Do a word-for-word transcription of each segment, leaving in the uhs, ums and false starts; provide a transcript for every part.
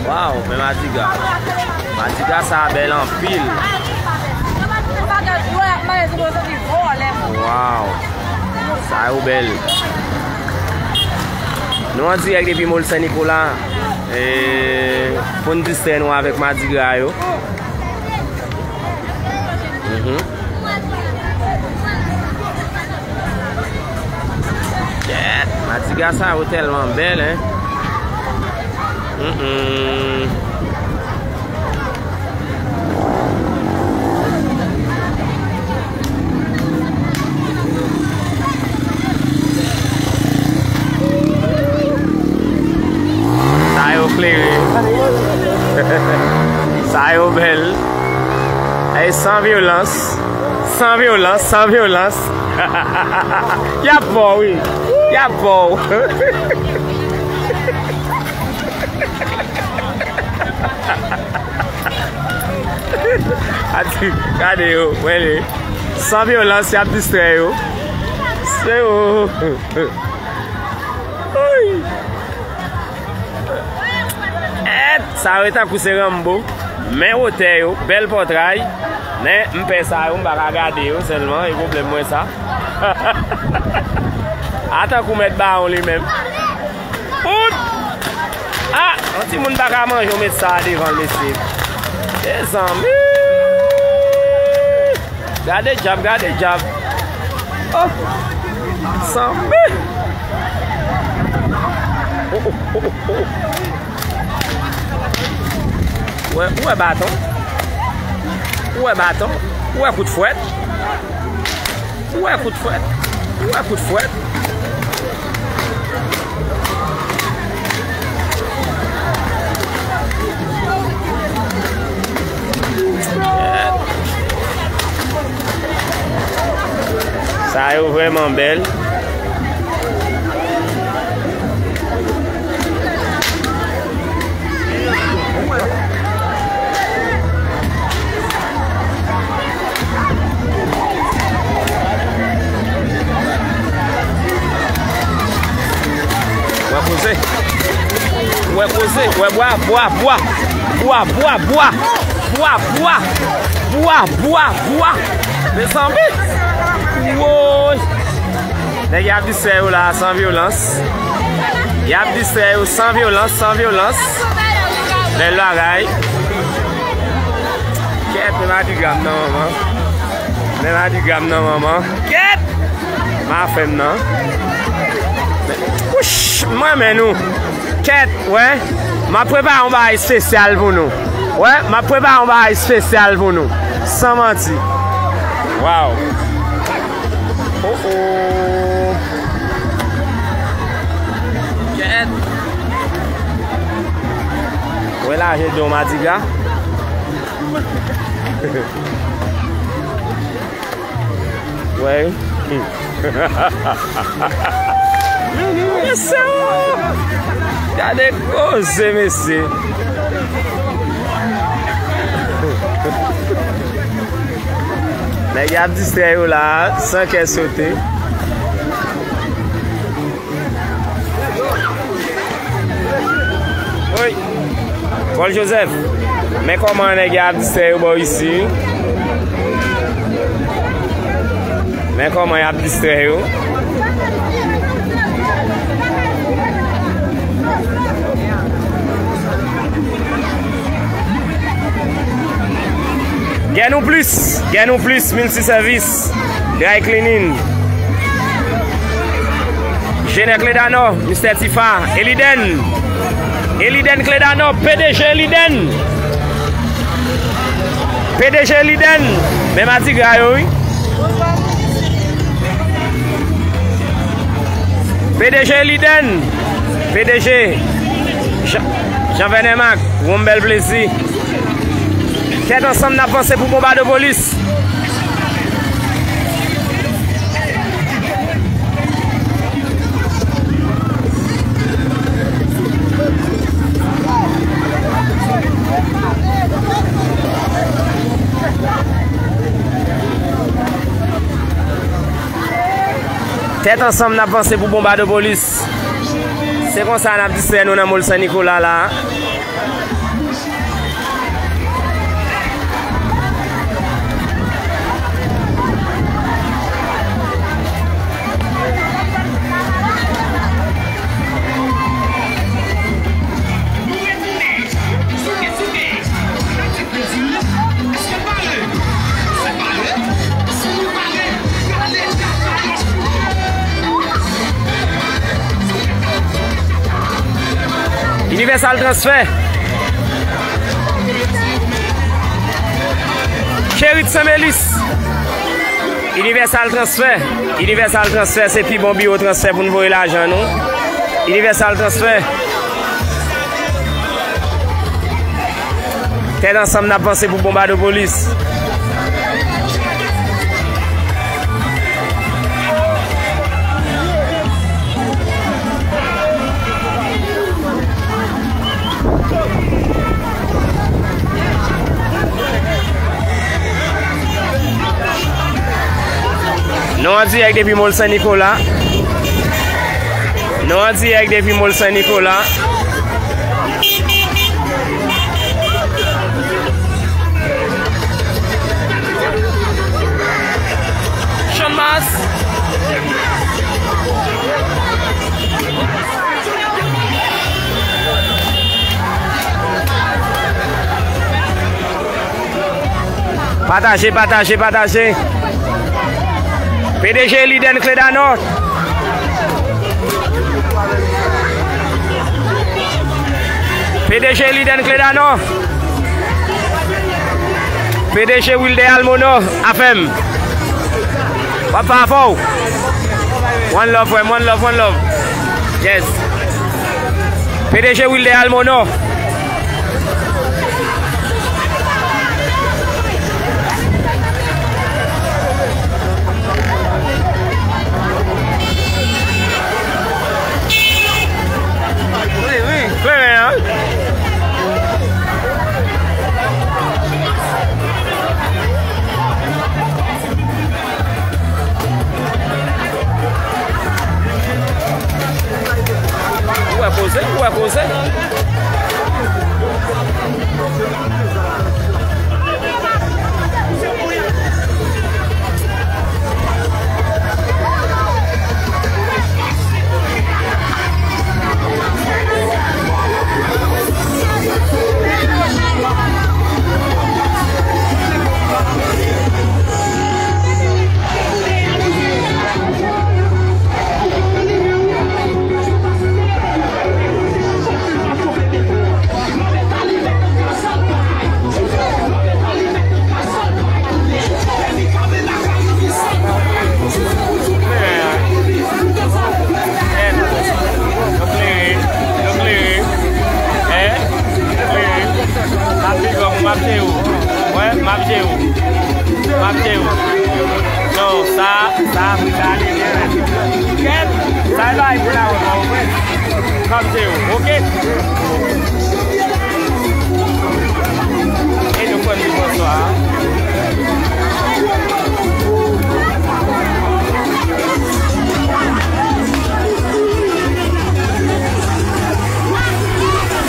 Waw, men madigra. Madigra sa a bèl anpil. Waw. Sa yo bèl. Nou an dirèk depi Mòl Sen Nikola, e, pou n distrè nou avèk madigra yo. Mhm. Kèt, madigra sa yo tèlman bèl, hein. Mm-mm. Sa yo klere. Sa yo bèl. Ey, san vyolans. San vyolans, san vyolans. Y ap pè w, wi. Y ap pè w. Ati, gade yo, wè li. San vyolans, y ap distrè yo. Se yo. Ey! Èt, sa yo tankou se Rambo. Men wotè yo, bèl pòtray. Men m pè sa yo, m pa ka gade yo sèlman, e pwoblèm mwen sa. A tankou mèt bawon li menm. Out! A! Yon timoun pa ka manje yon mèt sa a devan l, mesye. Mezanmi! Gade djab, gade djab. Oh! Sanble! Oh, oh, oh, oh, oh. Ou wè, ou wè baton? Ou wè baton? Ou wè kout fwèt? Ou wè kout fwèt? Ou wè kout fwèt? Sa yo vrèman bèl. Wè koze. Wè koze. Wè bwa, bwa, bwa. Bwa, bwa, bwa. Bwa, bwa. Bwa, bwa, bwa. Mezanmi. Woy. Nèg y ap distrè yo la san vyolans. Y ap distrè yo san vyolans, san vyolans. Bèl bagay. Kèt, men madigra m nan manman. Men madigra m nan manman. Kèt! Ma fè m nan. Wouch! M renmen nou. Kèt, wè. M ap prepare yon bagay espesyal pou nou. Wè, m ap prepare yon bagay espesyal pou nou. San manti. Waw. Oh, oh. Kèt. Wè lajè don madigra. Wè. Mesye! Gade koze, mesye! Nèg y ap distrè yo la, san kè sote. Woy! Paul Joseph, men kòman nèg y ap distrè yo bò isi. Men kòman y ap distrè yo. Gen nou plis, gen nou plis, miltisèvis, dry cleaning. Jenè Kledano, Mistè Tifa, Eliden. Eliden Kledano, P D G Eliden. P D G Eliden, men madigra yo, wi. P D G Eliden, P D G Jean, Jean Venermac, Wonm Bèl Plezi. Tèt ansanm n ap vanse pou Bonbadopolis. Tèt ansanm n ap vanse pou Bonbadopolis. Se konsa n ap distrè nou nan Mòl Sen Nikola la. Universal Transfer. Cherit Senmelis. Universal Transfer. Universal Transfer se pi bon biwo transfè pou n voye lajan nou. Universal Transfer. Tèt ansanm n ap vanse pou Bonbadopolis. Nou an dirèk depi Mòl Sen Nikola. Nou an dirèk depi Mòl Sen Nikola. Channmas. Pataje, pataje, pataje. P D G Liden Cledano. P D G Liden Cledano. P D G Wilder Almono, afè m. W ap fè afè w. One love, frè m, one love, one love. Yes. P D G Wilder Almono. Kleren an. Ou wè koze, ou wè koze. Yo klere, yo klere. Hein? Yo klere. M ap big up ou, m ap jere ou. Wè, m ap jere ou. M ap jere ou. Non, sa, sa, pou sa ale byen. Kèt, sa e bagay pou la wè, ou wè. M ap jere ou, oke? E nou fè n di bonswa.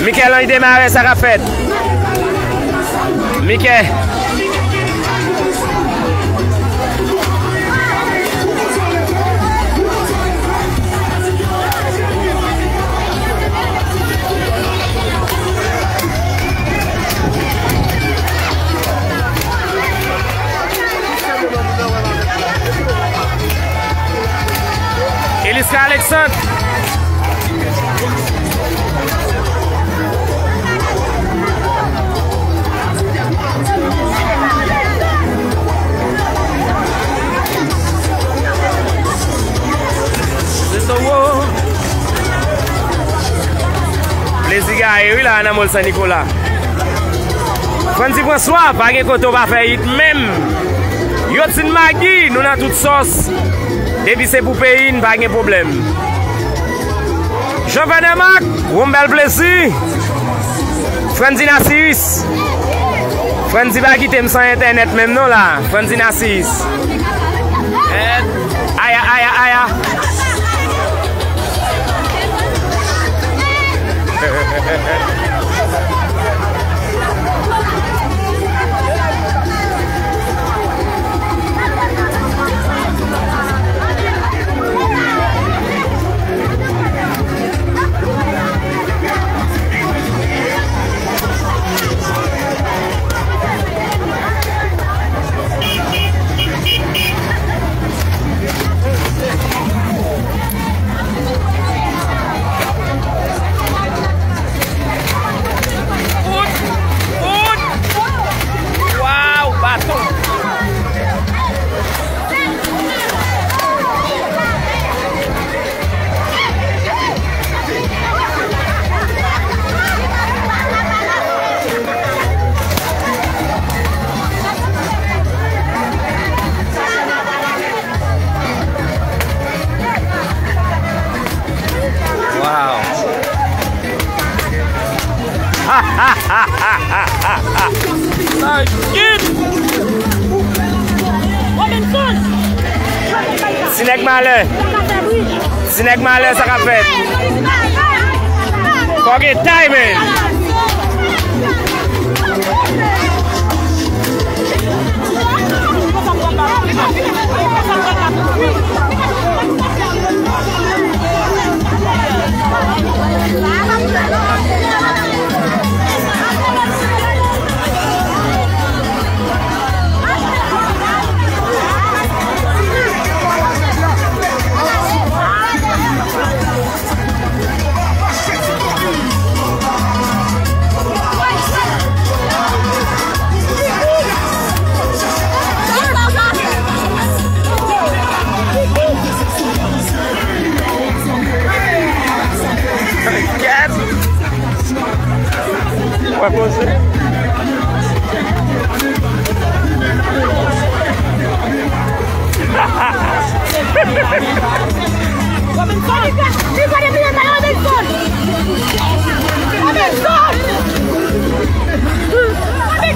Mikel Ange Desmarais, sa k ap fèt? Mikel. Elisca Alexandre. Plezi gaye wi la nan Mòl Sen Nikola. Frantzy François, pa gen kote w pa fè hit menm. Yotsin Maggi, nou nan tout sòs. Depi se pou peyi n, pa gen pwoblèm. Jean Venermac, Wombèl Plezi. Frantzy Nasiris. Frantzy pa kite m san entènèt menm non la. Frantzy Nasiris. Aya, aya, aya. Waw, baton. Wow. Sa hit! Ti nèg malè. Ti nèg malè, sa k ap fèt? Fò gen timing. Wè koze.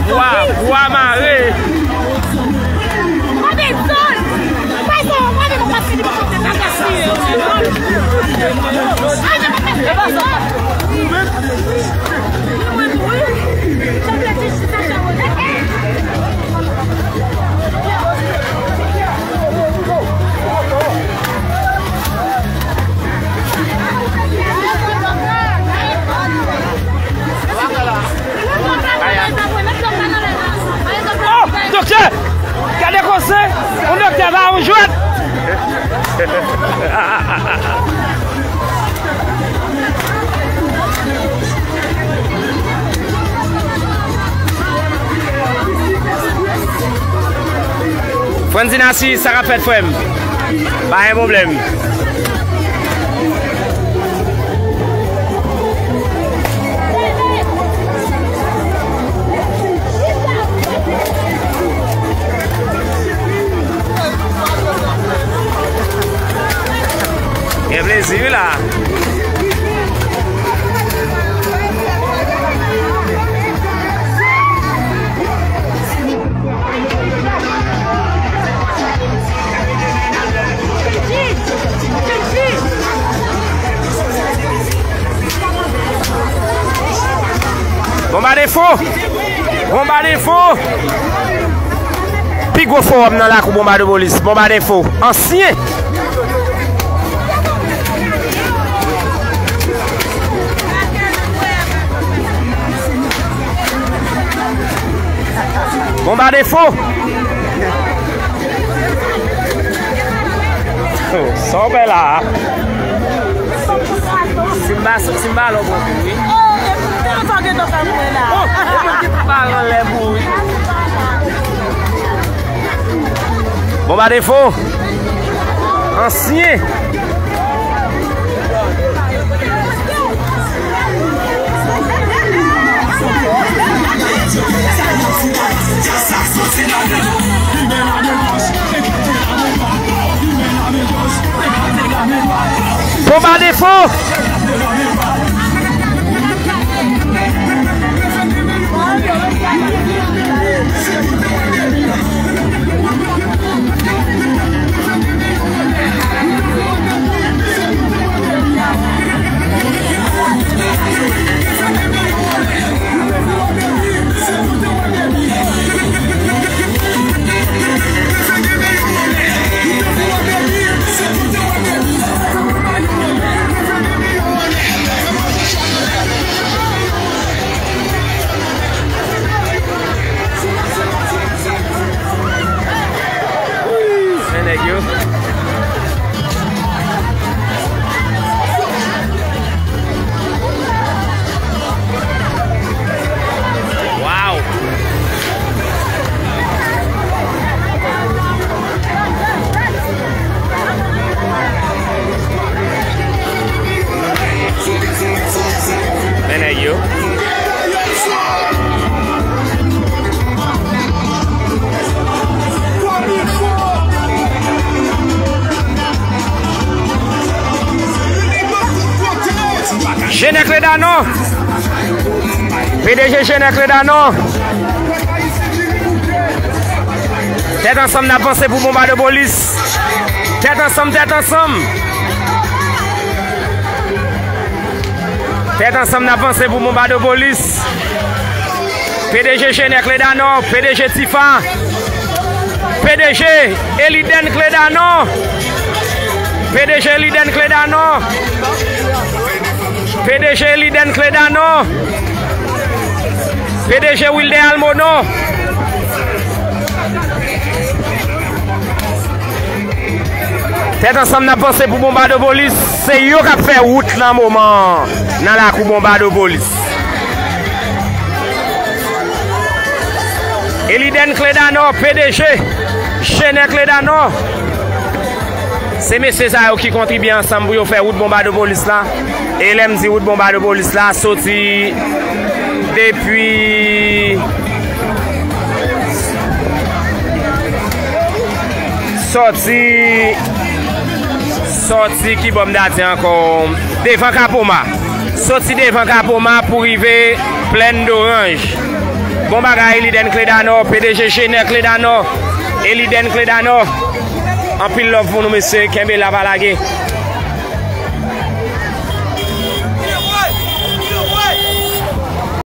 Bwa, bwa mare. Oh, doktè! Gade koze! Yon doktè pa yon jwèt! Franzina, si sa k ap fèt, frè m, pa gen pwoblèm. Gen plezi wi la. Bonba de fo! Bonba de fo! Pi gwo fowòm nan lakou Bonba de Polis, Bonba de fo. Ansyen! Bonba de fo! Oh, sa w fè la a? Simba, Simba lò bon wi. Oh, e pou sa gen tan pa mwen la. Oh, e mwen ki pa anlè bon wi. Bonba de fo. Ansyen. Bonba de fo! Jenè Kledanò. P D G Jenè Kledanò. Tèt ansanm n ap vanse pou Bonbadopolis. Tèt ansanm, tèt ansanm. Tèt ansanm n ap vanse pou Bonbadopolis. P D G Jenè Kledanò, P D G Tifa, P D G Eliden Kledanò, P D G Eliden Kledanò, P D G Eliden Kledanò, P D G Wilder Almonò. Tèt ansanm n ap vanse pou Bonbadopolis. Se yo k ap fè wout nan moman an, nan lakou Bonbadopolis. Eliden Kledanò, P D G Jenè Kledanò. Se mesye sa yo ki kontribye ansanm pou yo fè wout Bonbadopolis la. E lè m di wout Bonbadopolis la, soti depi, soti, soti ki bò m ta di ankò, devan Kapoma. Soti devan Kapoma pou rive Plèn Doranj. Bon bagay, Eliden Kledanò, P D G Jenè Kledanò, Eliden Kledanò. Anpil love pou nou, mesye. Kenbe la, pa lage.